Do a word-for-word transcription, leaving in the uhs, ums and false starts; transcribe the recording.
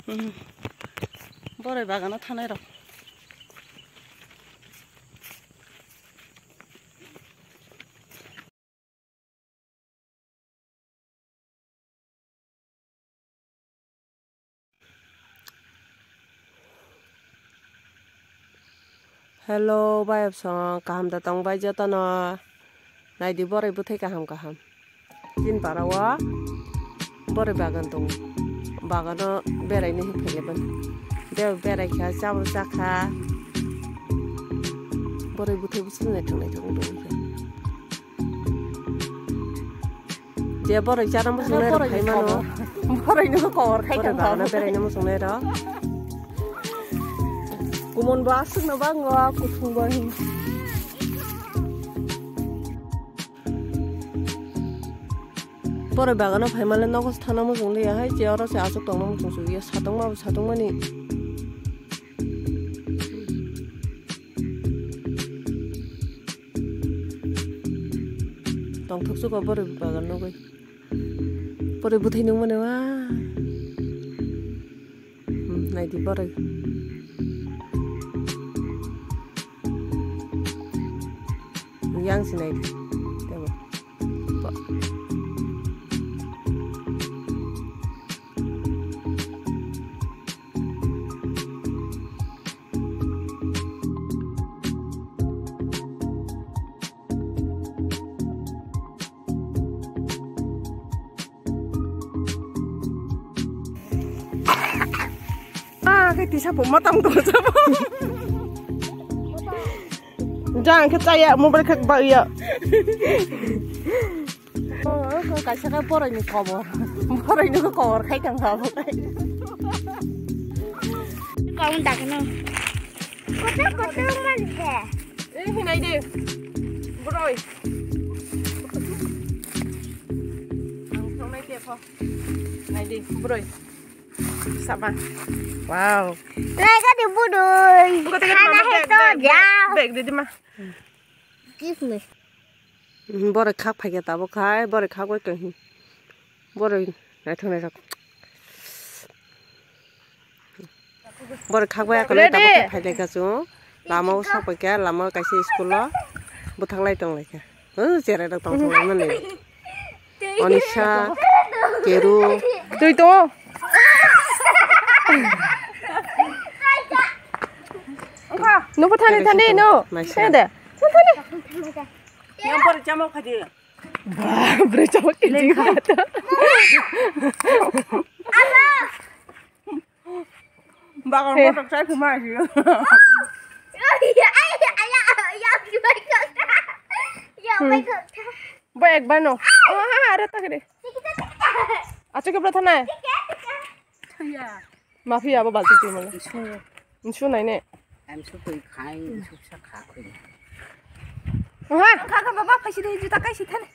Hmm. Boroi bagano thanai rok. Hello, bayapsong, kaham da tong bai jotono? Naidi boroi bwthai kaham kaham. Tin para o boroi bagan tongo. Bagano berai ni hinphai laban. Beo berai kha, chabo cha kha. Boroi bwthai bwswk naithok naithok wng tong kha. Je boroi chana muchungnai rok phai mano. Boroi no kobor khai tong kha. Boroi bagano berai no muchungnai rok. Kumon bo aswk no bango, kuthung bo hin. Boroi bagano phai male nogo thana muchung liya hai, je oro se aswk tongna muchung sugiya, satong ma bo satong mani. Tongthok suko boroi bagan nugui. Boroi bwthai nung mani wa. Hmm, naidi boroi. Yang si naidi. Tebo. Bo- Ah, khe tisa puma tang tong sabo. Jang khe chaya mobile khe ba ya. Oh, oh, kaisa khe boroi ni kobor. Boroi ni kobor khai tang sabo. Kaun dakno. Kotor kotor man khe. Eh, hinai de. Boroi. Ang thongnai khe pho. Nai de, boroi. Saba. Wow. Nai ka de boroi. Buka tengah mama bag, bag, bag, bag de, de ma. Give me. Boroi khak phai khe tabuk khai, boroi khak bai khe. Boroi naithok naithok. Boroi khak bai akwlai tabuk khe phai lai kha chwng. Lama o sok pai kha, lama o kaisa school o bwthang lai tong lai kha. O cherai rok tong thok lai mani. Onisha, Keru. Twi to. No bo thani thani no. Naisa. Thani de. Thani. Yang boroi chamo khaji. Ba, boroi chamo khaji. Bagan motok sai phuma asi. Bo ekbar no. Ah, ah, ah, are tak de. Acha ke pratha nai. Mafia abo balti tu mana. Insu nai ne. Am su koi khai, insu sa kha koi. Ha? Kha kha baba phaisi de juta kaisi thane.